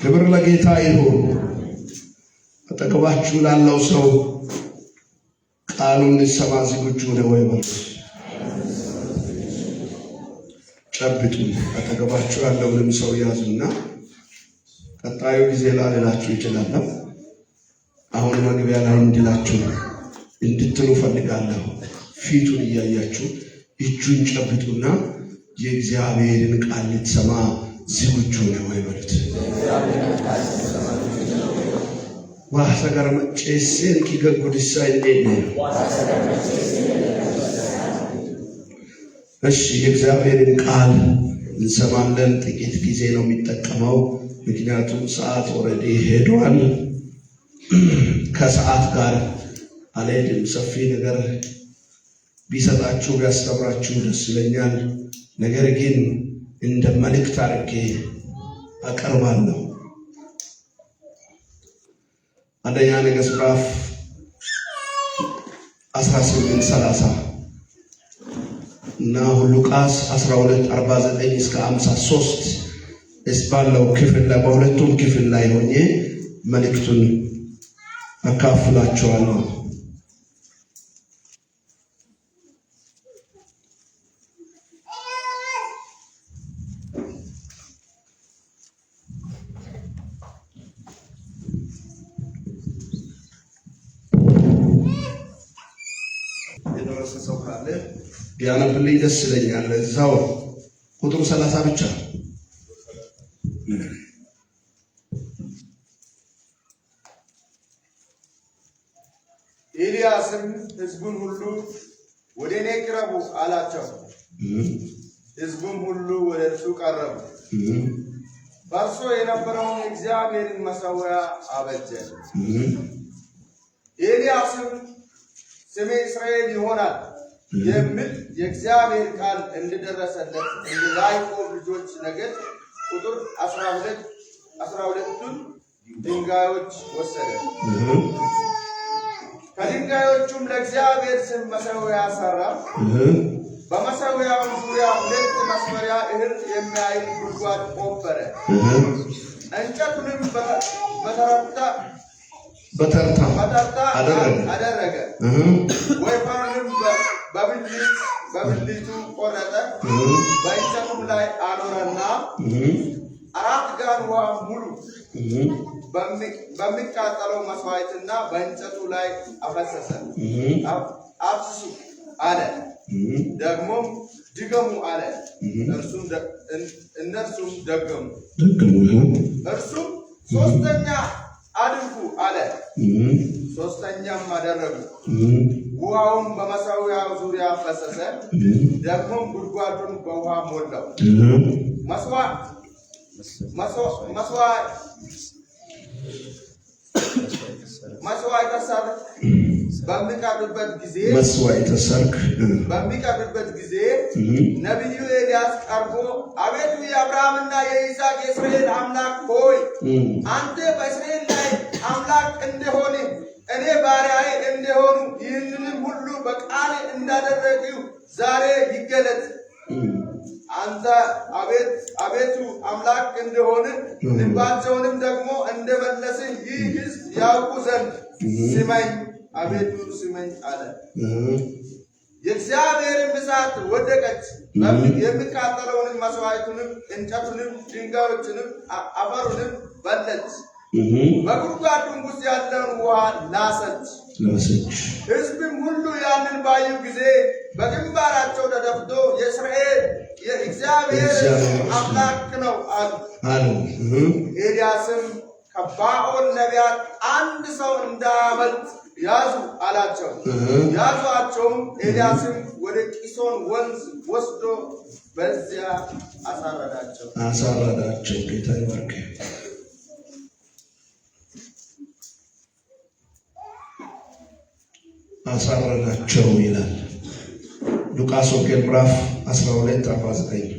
ክብር ለጌታ ይሁን። አጠገባችሁ ላለው ሰው ቃሉን ሊሰማ ዝግጁ ነው ወይ በሉት። ጨብጡ። አጠገባችሁ ያለውንም ሰው ያዙና ቀጣዩ ጊዜ ላልላችሁ ይችላለሁ። አሁን መግቢያ ላይ እንድላችሁ እንድትሉ ፈልጋለሁ። ፊቱን እያያችሁ እጁን ጨብጡና የእግዚአብሔርን ቃል ልትሰማ ዝግጁ ነው ወይ በሉት። ዋሰገር መጨሴን ኪገጉድሳ እንዴት ነው? እሺ፣ የእግዚአብሔርን ቃል እንሰማለን። ጥቂት ጊዜ ነው የሚጠቀመው፣ ምክንያቱም ሰዓት already ሄዷል። ከሰዓት ጋር አልሄድም። ሰፊ ነገር ቢሰጣችሁ ቢያስተምራችሁ ደስ ይለኛል። ነገር ግን እንደ መልእክት አድርጌ አቀርባለሁ። አንደኛ ነገሥት ምዕራፍ 18:30 እና ሉቃስ 12:49 እስከ 53 ባለው ክፍል ላይ፣ በሁለቱም ክፍል ላይ ሆኜ መልእክቱን አካፍላችኋለሁ። የደረሰ ሰው ካለ ቢያነብልኝ ደስ ይለኛል። እዛው ቁጥሩ 30 ብቻ። ኤልያስም ሕዝቡን ሁሉ ወደ እኔ ቅረቡ አላቸው። ሕዝቡም ሁሉ ወደ እርሱ ቀረቡ። ፈርሶ የነበረውን የእግዚአብሔርን መሠዊያ አበጀ። ኤልያስም ስሜ እስራኤል ይሆናል የሚል የእግዚአብሔር ቃል እንደደረሰለት እንደ ያዕቆብ ልጆች ነገድ ቁጥር 12ቱን ድንጋዮች ወሰደ። ከድንጋዮቹም ለእግዚአብሔር ስም መሠዊያ ሠራ። በመሠዊያውም ዙሪያ ሁለት መስፈሪያ እህል የሚያህል ጉድጓድ ቆፈረ። እንጨቱንም በተረታ በተርታ በተርታ አደረገ። አደረገ። ወይፈኑንም በብልቱ ቆረጠ። በእንጨቱም ላይ አኖረና 4 ጋን ውሃ ሙሉ በሚቃጠለው መስዋዕትና በእንጨቱ ላይ አፈሰሰ። አፍስሱ አለ። ደግሞም ድገሙ አለ። እነርሱም ደገሙ። ደገሙ። እርሱም ሶስተኛ አድርጉ አለ። ሶስተኛም አደረጉ። ውሃውም በመሠዊያው ዙሪያ ፈሰሰ። ደግሞም ጉድጓዱን በውሃ ሞላው። መስዋዕተ ሰርክ በሚቀርብበት ጊዜ መስዋዕተ ሰርክ በሚቀርብበት ጊዜ ነቢዩ ኤልያስ ቀርቦ አቤቱ የአብርሃምና የይስሐቅ የእስራኤል አምላክ ሆይ፣ አንተ በእስራኤል ላይ አምላክ እንደሆንህ፣ እኔ ባሪያህ እንደሆንሁ፣ ይህንንም ሁሉ በቃልህ እንዳደረግሁ ዛሬ ይገለጥ። አንተ አቤቱ አምላክ እንደሆንህ፣ ልባቸውንም ደግሞ እንደመለስህ ይህ ሕዝብ ያውቁ ዘንድ ስማኝ፣ አቤቱ ስማኝ አለ። የእግዚአብሔርም እሳት ወደቀች፣ የሚቃጠለውንም መስዋዕቱንም እንጨቱንም ድንጋዮችንም አፈሩንም በላች። በጉድጓዱም ውስጥ ያለውን ውሃ ላሰች። ላሰች። ሕዝብም ሁሉ ያንን ባዩ ጊዜ በግንባራቸው ተደፍቶ የእስራኤል የእግዚአብሔር አምላክ ነው አሉ። አሉ። ኤልያስም ከባኦል ነቢያት አንድ ሰው እንዳያመልጥ ያዙ አላቸው። ያዟቸውም። ኤልያስም ወደ ቂሶን ወንዝ ወስዶ በዚያ አሳረዳቸው። አሳረዳቸው። ጌታ ይባርክ። አሳረዳቸው ይላል። ሉቃስ ወንጌል ምዕራፍ 12:49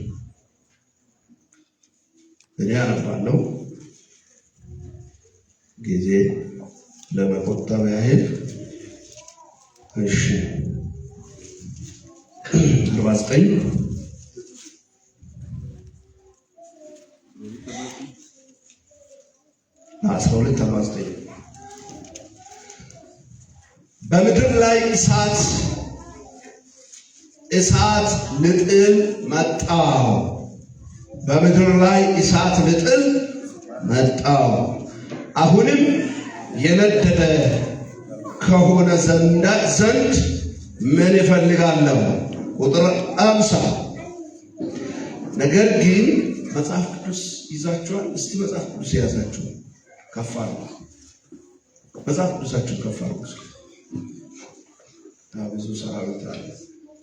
እኔ አነባለሁ ጊዜ ለመቆጠብ ያህል። እሺ፣ 49። 12 49። በምድር ላይ እሳት ልጥል መጣሁ። በምድር ላይ እሳት ልጥል መጣሁ። አሁንም የነደደ ከሆነ ዘንድ ምን እፈልጋለሁ? ቁጥር 50። ነገር ግን መጽሐፍ ቅዱስ ይዛችኋል? እስቲ መጽሐፍ ቅዱስ የያዛችሁ ከፍ አድርጉ። መጽሐፍ ቅዱሳችሁን ከፍ አድርጉ። ብዙ ሰራዊት አለ።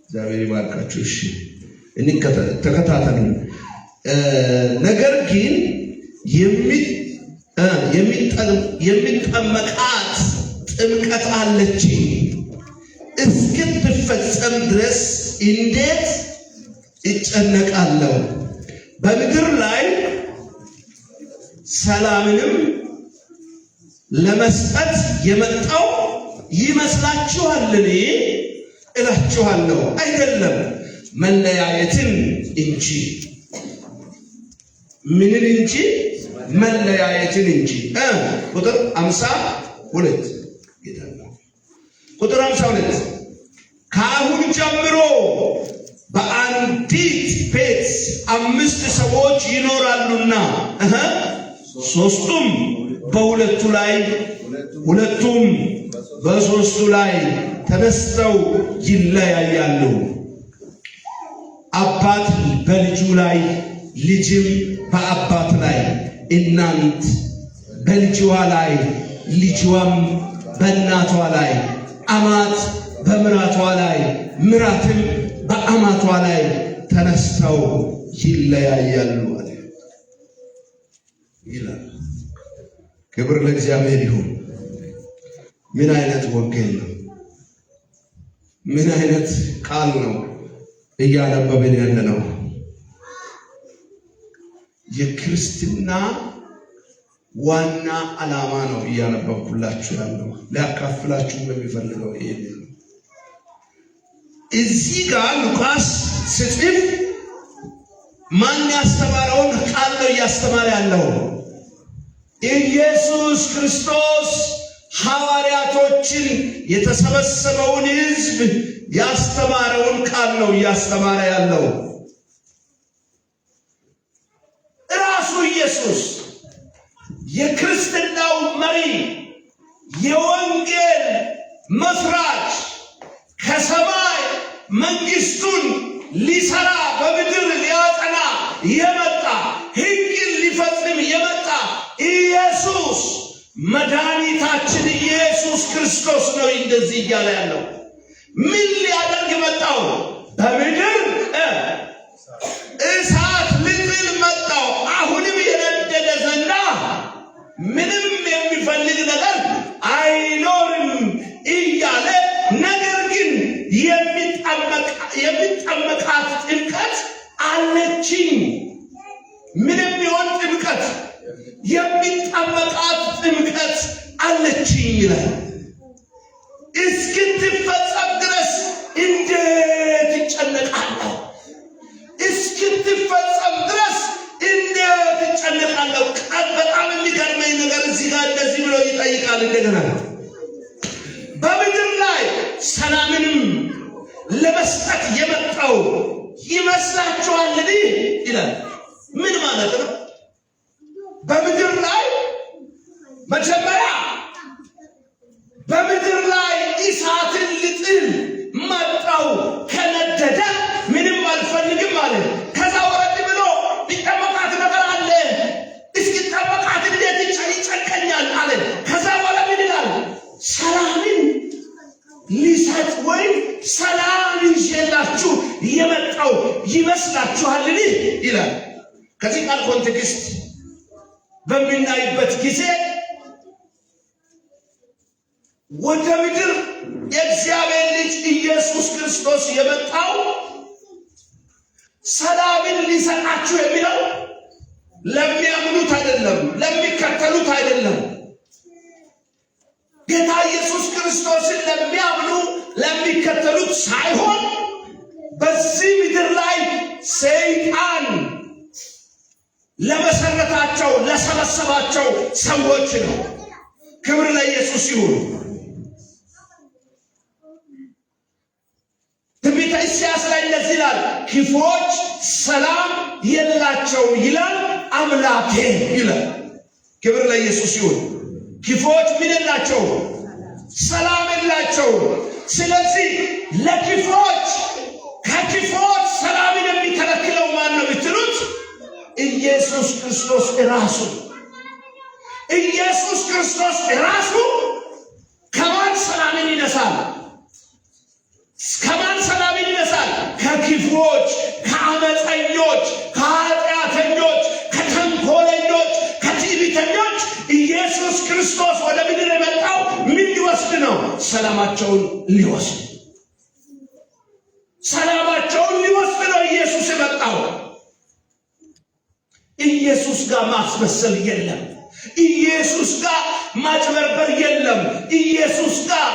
እግዚአብሔር ይባርካችሁ። እሺ ተከታተሉ። ነገር ግን የሚጠመቃት ጥምቀት አለችኝ፣ እስክትፈጸም ድረስ እንዴት እጨነቃለሁ? በምድር ላይ ሰላምንም ለመስጠት የመጣው ይመስላችኋልን? እላችኋለሁ አይደለም፣ መለያየትን እንጂ። ምንን እንጂ? መለያየትን እንጂ። ቁጥር 52፣ ቁጥር 52፣ ከአሁን ጀምሮ በአንዲት ቤት አምስት ሰዎች ይኖራሉና ሶስቱም በሁለቱ ላይ፣ ሁለቱም በሶስቱ ላይ ተነስተው ይለያያሉ። አባት በልጁ ላይ፣ ልጅም በአባት ላይ፣ እናት በልጅዋ ላይ፣ ልጅዋም በእናቷ ላይ፣ አማት በምራቷ ላይ፣ ምራትም በአማቷ ላይ ተነስተው ይለያያሉ አለ ይላል። ክብር ለእግዚአብሔር ይሁን። ምን አይነት ወንጌል ነው? ምን አይነት ቃል ነው እያነበብን ያለ ነው? የክርስትና ዋና ዓላማ ነው እያነበብኩላችሁ ያለው። ሊያካፍላችሁ የሚፈልገው ይሄን ነው። እዚህ ጋር ሉቃስ ስጽፍ ማን ያስተማረውን ቃል ነው እያስተማረ ያለው? ኢየሱስ ክርስቶስ ሐዋርያቶችን፣ የተሰበሰበውን ሕዝብ ያስተማረውን ቃል ነው እያስተማረ ያለው። ራሱ ኢየሱስ የክርስትናው መሪ፣ የወንጌል መስራች፣ ከሰማይ መንግስቱን ሊሰራ በምድር ሊያጸና የመጣ፣ ሕግን ሊፈጽም የመጣ ኢየሱስ፣ መድኃኒታችን ኢየሱስ ክርስቶስ ነው እንደዚህ እያለ ያለው። ምን ሊያደርግ መጣው? በምድር እሳት ልጥል መጣው። አሁንም የነደደ ዘንዳ ምንም የሚፈልግ ነገር አይኖርም እያለ፣ ነገር ግን የሚጠመቃት ጥምቀት አለችኝ። ምንም ቢሆን ጥምቀት፣ የሚጠመቃት ጥምቀት አለችኝ ይላል። እስክትፈጸም ድረስ እንዴት ይጨነቃለሁ? እስክትፈጸም ድረስ እንዴት እጨነቃለሁ? ቃል በጣም የሚገርመኝ ነገር እዚህ ጋር እንደዚህ ብሎ ይጠይቃል እንደገና። በምድር ላይ ሰላምንም ለመስጠት የመጣው ይመስላችኋልን? ይላል። ምን ማለት ነው? በምድር ላይ መጀመሪያ በምድር ላይ እሳትን ልጥል መጣው፣ ከነደደ ምንም አልፈልግም አለ። ከዛ ወረድ ብሎ ሊጠመቃት ነገር አለ፣ እስኪጠመቃት እንዴት ይጨንቀኛል አለ። ከዛ በኋላ ምን ይላል? ሰላምን ሊሰጥ ወይም ሰላም ይዤላችሁ የመጣው ይመስላችኋልን? ይላል። ከዚህ ቃል context በምናይበት ጊዜ ወደ ምድር የእግዚአብሔር ልጅ ኢየሱስ ክርስቶስ የመጣው ሰላምን ሊሰጣችሁ የሚለው ለሚያምኑት አይደለም፣ ለሚከተሉት አይደለም። ጌታ ኢየሱስ ክርስቶስን ለሚያምኑ፣ ለሚከተሉት ሳይሆን በዚህ ምድር ላይ ሰይጣን ለመሰረታቸው፣ ለሰበሰባቸው ለሰበሰባቸው ሰዎች ነው። ክብር ለኢየሱስ ይሁን። ትንቢተ ኢሳይያስ ላይ እንደዚህ ይላል፣ ክፉዎች ሰላም የላቸውም ይላል አምላኬ ይላል። ክብር ለኢየሱስ ይሁን። ክፉዎች ምን የላቸውም? ሰላም የላቸውም። ስለዚህ ለክፉዎች ከክፉዎች ሰላምን የሚከለክለው ማን ነው ብትሉት ኢየሱስ ክርስቶስ ራሱ። ኢየሱስ ክርስቶስ ራሱ ከማን ሰላምን ይነሳል? ከማን ሰላምን ይነሳል? ከክፉዎች፣ ከአመፀኞች፣ ከኃጢአተኞች፣ ከተንኮለኞች፣ ከትዕቢተኞች። ኢየሱስ ክርስቶስ ወደ ምድር የመጣው ምን ሊወስድ ነው? ሰላማቸውን ሊወስድ፣ ሰላማቸውን ሊወስድ ነው ኢየሱስ የመጣው። ኢየሱስ ጋር ማስመሰል የለም። ኢየሱስ ጋር ማጭበርበር የለም። ኢየሱስ ጋር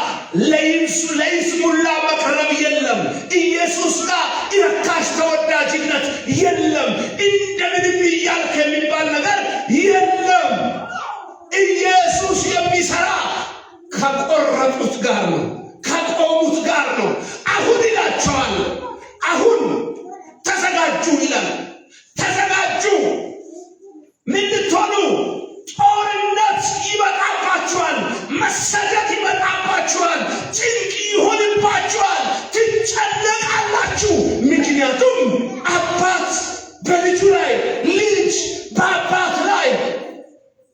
ለይስሙላ መቅረብ የለም። ኢየሱስ ጋር እርካሽ ተወዳጅነት የለም። እንደምንም እያልክ የሚባል ነገር የለም። ኢየሱስ የሚሰራ ከቆረጡት ጋር ነው፣ ከቆሙት ጋር ነው። አሁን ይላቸዋል። አሁን ተዘጋጁ ይላል። ተዘጋጁ ምን ልትሆኑ? ጦርነት ይመጣባችኋል፣ መሰደድ ይመጣባችኋል፣ ጭንቅ ይሆንባችኋል፣ ትጨነቃላችሁ። ምክንያቱም አባት በልጁ ላይ፣ ልጅ በአባት ላይ፣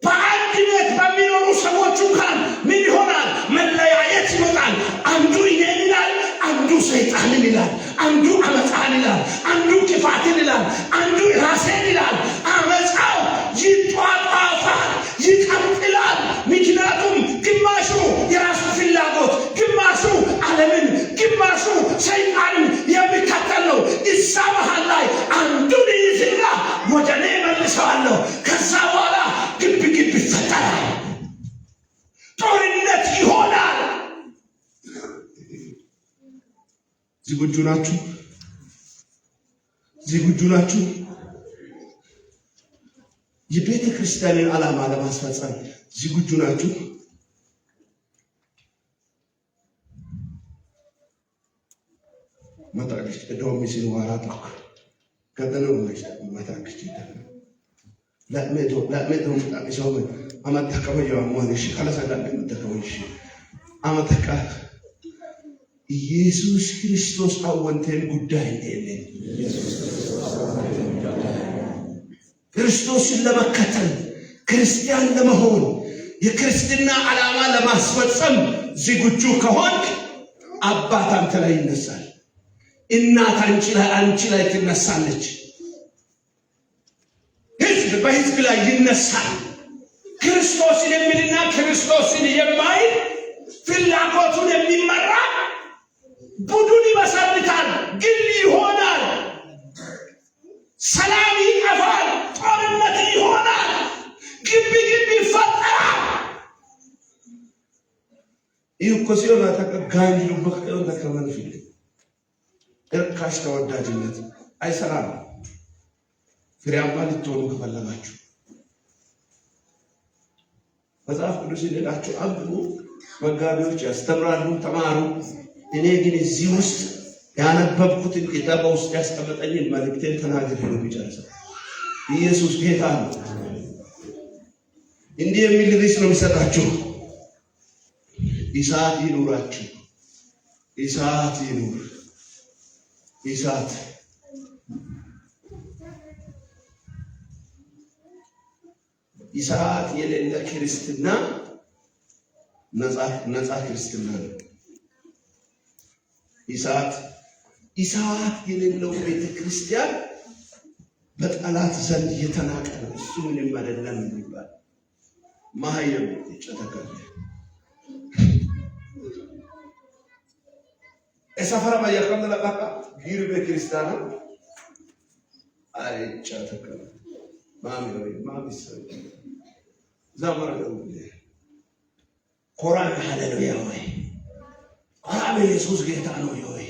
በአንድ ቤት በሚኖሩ ሰዎች እንኳን ምን ይሆናል? መለያየት ይመጣል። አንዱ እኔን ይላል፣ አንዱ ሰይጣንን ይላል፣ አንዱ አመፃን ይላል፣ አንዱ ክፋትን ይላል፣ አንዱ ራሴን ይላል። አመፃው ይጧጧፋል፣ ይቀጥላል። ምክንያቱም ግማሹ የራሱ ፍላጎት፣ ግማሹ ዓለምን፣ ግማሹ ሰይጣንን የሚከተል ነው። እዛ መሃል ላይ አንዱን ይይዝና ወደ እኔ መልሰዋለሁ። ከዛ በኋላ ግብ ግብ ይፈጠራል፣ ጦርነት ይሆናል። ዝግጁ ናችሁ? ዝግጁ ናችሁ? የቤተ ክርስቲያንን ዓላማ ለማስፈጸም ዝግጁ ናችሁ? መታክሽ ዶሚሲን ዋራ tokko gadana መታክሽ ለሜዶ ለሜዶ ምጣሚሰው አመተከበየው አሟንሽ ከለሰ ለሜ ምተከበይሽ አመተካ ኢየሱስ ክርስቶስ አወንቴን ጉዳይ የለን። ክርስቶስን ለመከተል፣ ክርስቲያን ለመሆን፣ የክርስትና ዓላማ ለማስፈጸም ዝግጁ ከሆንክ አባት አንተ ላይ ይነሳል። እናት አንቺ ላይ ትነሳለች። ህዝብ በህዝብ ላይ ይነሳል። ክርስቶስን የሚልና ክርስቶስን የማይል ፍላጎቱን የሚመራ ቡድን ይመሰርታል፣ ግል ይሆናል። ሰላም ይጠፋል፣ ጦርነት ይሆናል፣ ግብ ግብ ይፈጠራል። ይህ እኮ ሲሆን ጋንጅ ተከመን ፊል እርካሽ ተወዳጅነት አይሰራም። ፍሬያማ ልትሆኑ ከፈለጋችሁ መጽሐፍ ቅዱስ ሄዳችሁ አንብቡ። መጋቢዎች ያስተምራሉ፣ ተማሩ። እኔ ግን እዚህ ውስጥ ያነበብኩትን ጌታ በውስጥ ያስቀመጠኝን መልእክቴን ተናግሬ ነው የሚጨርሰው። ኢየሱስ ጌታ ነው። እንዲህ የሚል ርዕስ ነው የሚሰጣችሁ። እሳት ይኑራችሁ፣ እሳት ይኑር፣ እሳት። እሳት የሌለ ክርስትና ነፃ ክርስትና ነው። እሳት እሳት የሌለው ቤተ ክርስቲያን በጠላት ዘንድ የተናቀ ነው። እሱ ምንም አይደለም የሚባል መሀይም ይጨተካል። የሰፈረ ባያከም ለቃቃ ጊርቤ ክርስቲያና አይጨተካል። ማሚ ወይ ማሚ ሰው ዘመረ ኮራን ሃሌሉያ ወይ ኮራም ኢየሱስ ጌታ ነው ወይ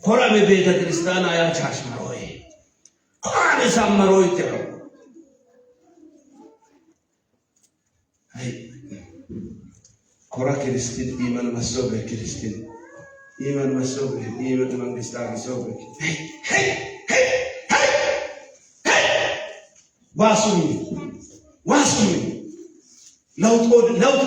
ኮራም ቤተ ክርስቲያን አያቻሽመ ወይ ኮራም ሰመሮ ይተው ኮራ ክርስቲን ኢመን መሶበ ክርስቲን ኢመን መሶበ ኢመን መንግስት አግሶበ ዋሱሚ ዋሱሚ ለውጥ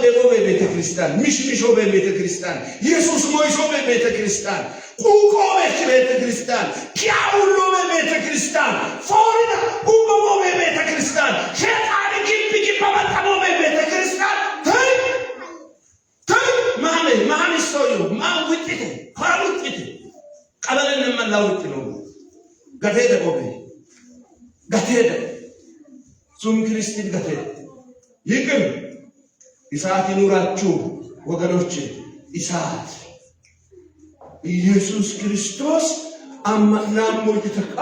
ሌቦ በቤተ ክርስቲያን ሚሽሚሾ በቤተ ክርስቲያን ኢየሱስ ሞይሶ በቤተ ክርስቲያን ቁቆ በቤተ ክርስቲያን ኪያውሎ በቤተ ክርስቲያን ፎሪና ኡበቦ በቤተ ክርስቲያን ሸጣን ግቢ ግባ በጠቦ በቤተ ክርስቲያን ተይ ተይ ማሜ ማሜ ሰውዩ ማ ውጥት ኮራ ውጥት ቀበለን መላ ውጥ ነው ገቴ ደቆቤ ገቴ ሱም ክርስቲን ገቴ ይቅር እሳት ይኑራችሁ ወገኖች፣ እሳት ኢየሱስ ክርስቶስ አማናሞ ተካ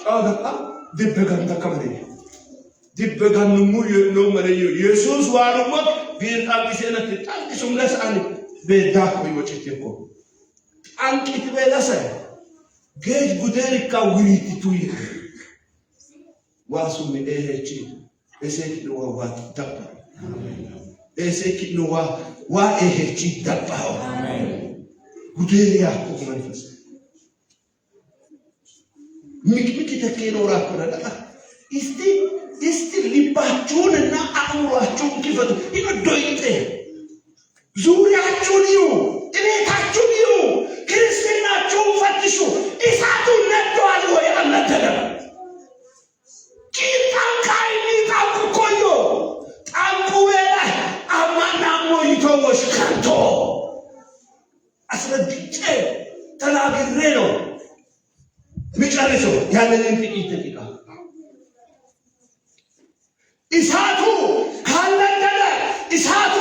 ጫወተካ ድበጋን ተከመረ ድበጋን ሙ ነው መለዮ ኢየሱስ ዋሩሞ ቢንጣቂሰነት ጣቂሱም ለሳኒ ቤዳኮ ይወጭት እኮ ጣንቂት በለሰ ጌጅ ጉደሪካ ውሪቲቱ ይክ ዋሱም ኤሄቺ እሴክ ንዋዋት ደባ እሴክ ንዋ ዋ ኤሄቺ ደባው ጉዴሪ ያኮ መንፈስ ሚቅሚቅ ተኬ ኖራ ኮረዳ እስቲ እስቲ ልባችሁንና አእምሯችሁን ክፈቱ። ይዶይጤ ዙሪያችሁን እዩ፣ እቤታችሁን እዩ፣ ክርስትናችሁን ፈትሹ። እሳቱ ነዷል ወይ አልነደደም? ቂጣንቃይኒ ጣንቁ ኮዮ ጣንቁ ቤላ አማናሞ ይተወሽ ከንቶ አስረግጬ ተናግሬ ነው የሚጨርሰው ያለንን ጥቂት ደቂቃ። እሳቱ ካልነደደ፣ እሳቱ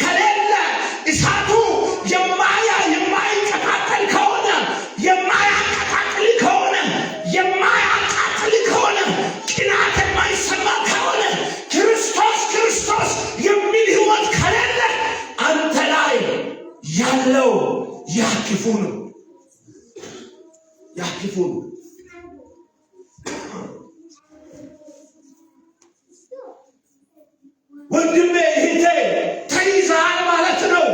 ከሌለ፣ እሳቱ የማይቀጣጠል ከሆነ፣ የማያቀጣጥል ከሆነ፣ የማያቃጥል ከሆነ፣ ቅናት የማይሰማ ከሆነ፣ ክርስቶስ ክርስቶስ የሚል ሕይወት ከሌለ አንተ ላይ ያለው ያ ክፉ ነው። ያ ክፉ ነው። ወንድሜ እህቴ ተይዘሃል ማለት ነው።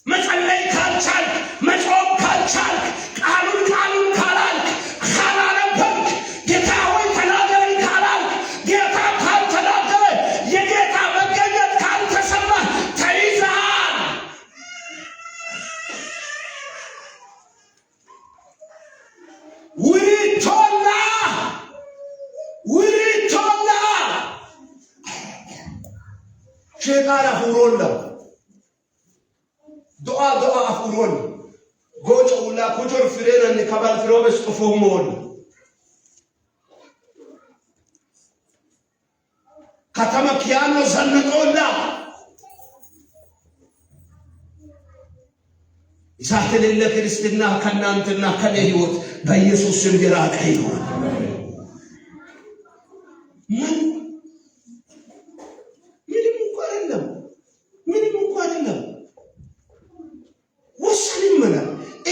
መጸለይ ካልቻልክ፣ መጾም ካልቻልክ፣ ቃሉን ቃሉን ካላልክ፣ ካላነበብክ፣ ጌታ ሆይ ተናገረኝ ካላልክ፣ ጌታ ካልተናገረ፣ የጌታ መገኘት ካልተሰማ ተይዘሃል። ውሪቶላ ውሪቶላ ሼጣን አፉሮላ ዶአ ዶአ አፉሮን ጎጮውላ ኩጆር ፍሬናን ከባል ፍሮበስ ጥፎሞን ከተማ ኪያኖ ዘንጦላ እሳት የሌለ ክርስትና ከእናንተና ከኔ ሕይወት በኢየሱስ ስም የራቀ ይሆን። ምን ምንም እኮ አይደለም። ምንም እኮ አይደለም። ወሰንም ምን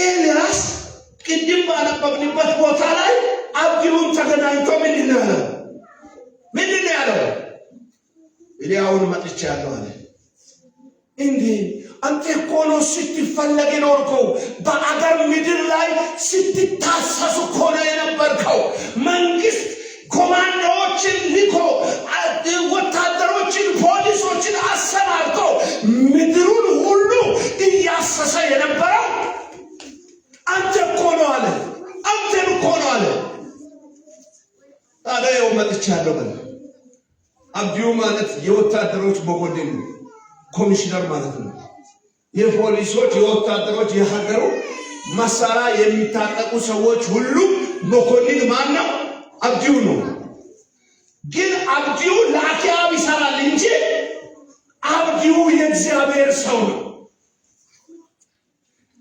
ኤልያስ ቅድም ባነበብንበት ቦታ ላይ አብዲውን ተገናኝቶ ምንድን ነው ያለው? ምንድን ነው ያለው? እኔ አሁን መጥቻለሁ አለ። እንዴ አንተ እኮ ነው ስትፈለግ የኖርከው። በአገር ምድር ላይ ስትታሰሱ እኮ ነው የነበርከው። መንግስት ኮማንዶዎችን ልኮ ወታደሮችን፣ ፖሊሶችን አሰማርቶ ምድሩን ሁሉ እያሰሰ የነበረው አንተ እኮ ነው አለ። አንተን እኮ ነው አለ። ታዲያ ይኸው መጥቻለሁ በለ። አብዲዩ ማለት የወታደሮች መኮንን ነው፣ ኮሚሽነር ማለት ነው። የፖሊሶች፣ የወታደሮች፣ የሀገሩ መሳሪያ የሚታጠቁ ሰዎች ሁሉ መኮንን ማን ነው? አብዲዩ ነው። ግን አብዲዩ ለአኪያብ ይሰራል እንጂ አብዲዩ የእግዚአብሔር ሰው ነው።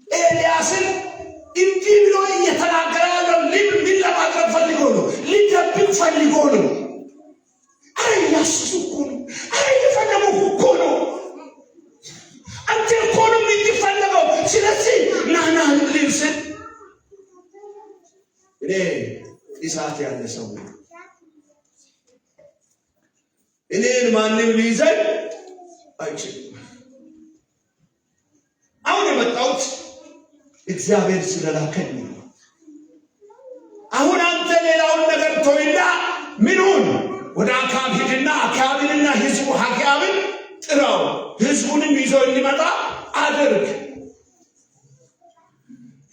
ኤልያስን እንዲህ ብሎ እየተናገረ ያለው ምን ለማድረግ ፈልጎ ነው? ሊደብቅ ፈልጎ ነው። አረ እያሰሱ እኮ ነው። አረ እየፈለጉ እኮ ነው። አንተ እኮ ነው የምትፈለገው። ስለዚህ ናና ልብስን እኔ እሳት ያለ ሰው ነኝ። እኔን ማንም ሊይዘኝ አይችልም። አሁን የመጣሁት እግዚአብሔር ስለላከኝ ነው። አሁን አንተ ሌላውን ነገር ተውና ምኑን ወደ አክዓብ ሂድና አክዓብንና ህዝቡ አክዓብን ጥራው፣ ህዝቡንም ይዞ እንዲመጣ አድርግ።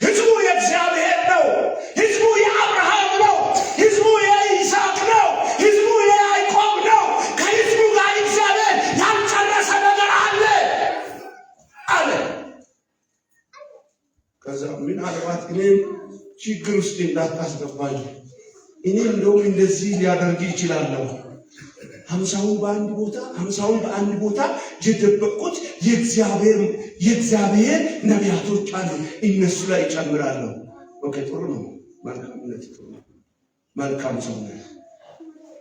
ህዝቡ የእግዚአብሔር ነው። ህዝቡ የአብርሃም ነው። ህዝቡ የይስሐቅ ነው። ህዝቡ የያዕቆብ ነው። ከህዝቡ ጋር እግዚአብሔር ያልጨረሰ ነገር አለ አለ። ከዛ ምናልባት እኔም ችግር ውስጥ እንዳታስገባኝ፣ እኔ እንደውም እንደዚህ ሊያደርግ ይችላለሁ። 50ውን በአንድ ቦታ፣ 50ውን በአንድ ቦታ የደበቅኩት የእግዚአብሔር ነቢያቶች አሉ፣ እነሱ ላይ እጨምራለሁ። Okay፣ ጥሩ ነው። መልካምነት ጥሩ ነው። መልካም ሰው ነው።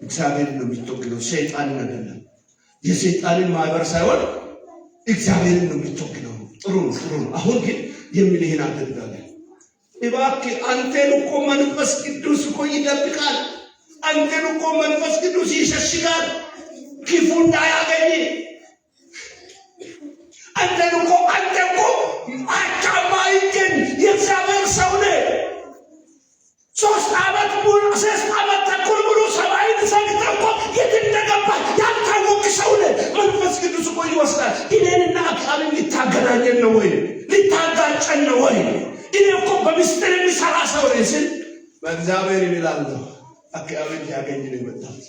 እግዚአብሔር ነው የሚተወግነው፣ ሰይጣንን አይደለም። የሰይጣንን ማህበር ሳይሆን እግዚአብሔርን ነው የሚተወግነው። ጥሩ ነው፣ ጥሩ ነው። አሁን ግን የሚልህን አድርጋለህ። እባክህ አንተን እኮ መንፈስ ቅዱስ እኮ ይደብቃል። አንተን እኮ መንፈስ ቅዱስ ይሸሽጋል፣ ክፉ እንዳያገኝ። አንተን እኮ አንተ እኮ አቻ ማይገኝ የእግዚአብሔር ሰው ነህ። 3 ዓመት ሙሉ፣ 3 ዓመት ተኩል ሙሉ ሰማይን ዘግተህ እኮ የት እንደገባ ያልታወቅ ሰው ነህ። መንፈስ ቅዱስ እኮ ይወስዳል። እኔንና አክዓብን ልታገናኘን ነው ወይ? ልታጋጨን ነው ወይ? እኔ እኮ በምስጢር የሚሰራ ሰው ነኝ ስል በእግዚአብሔር ይላለሁ። አክዓብን ሊያገኝ ነው የመጣሁት።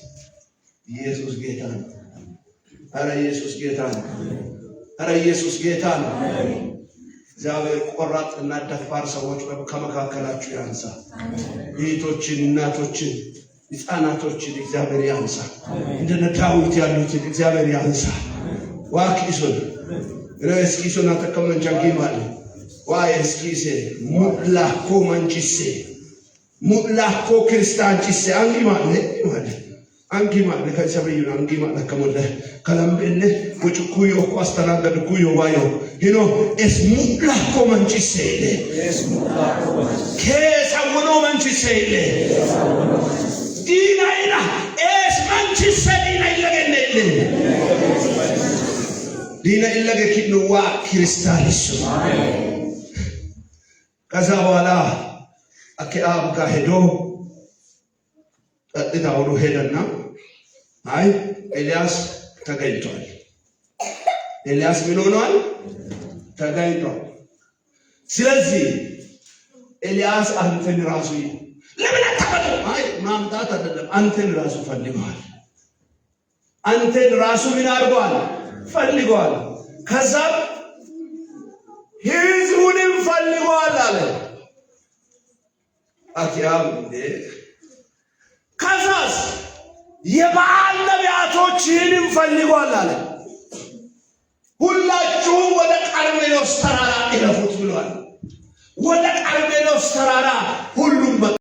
ኢየሱስ ጌታ ነው። ኧረ ኢየሱስ ጌታ ነው። ኧረ ኢየሱስ ጌታ ነው። እግዚአብሔር ቆራጥ እና ደፋር ሰዎች ከመካከላችሁ ያንሳ። እህቶችን፣ እናቶችን፣ ሕፃናቶችን እግዚአብሔር ያንሳ። እንደነ ዳዊት ያሉትን እግዚአብሔር ያንሳ። ዋኪሶን እስኪሶን አተከመንቻንኪ ማለት ዋ እስኪሴ ሙላኮ መንቺሴ ሙላኮ ክርስቲያንቺሴ አንጊ ማለት ማለት አንጊ ማለት ከሰበዩ አንጊ ማለት ከሞለ ከለምበለ ወጭኩዮ እኮ አስተናገድ ኩዮ ባዮ ሂኖ ኤስ ሙላኮ መንቺሴ ኬሰውኖ መንቺሴ ዲናይና ኤስ መንቺሴ ዲና ይለገነ ዲና ይለገ ኪንዋ ክርስቲያንሱ። ከዛ በኋላ አክዓብ ጋር ሄዶ ቀጥታ ወደ ሄደና አይ ኤልያስ ተገኝቷል። ኤልያስ ምን ሆኗል? ተገኝቷል። ስለዚህ ኤልያስ አንተን ራሱ ለምን አታመጡ? አይ ማምጣት አይደለም፣ አንተን ራሱ ፈልገዋል። አንተን ራሱ ምን አድርገዋል? ፈልገዋል። ከዛም ህዝቡንም ፈልገዋል አለ አክዓብ። እንዴ ከዛስ የበዓል ነቢያቶችህንም ፈልጓል አለ። ሁላችሁም ወደ ቀርሜሎስ ተራራ እለፉት ብሏል። ወደ ቀርሜሎስ ተራራ ሁሉም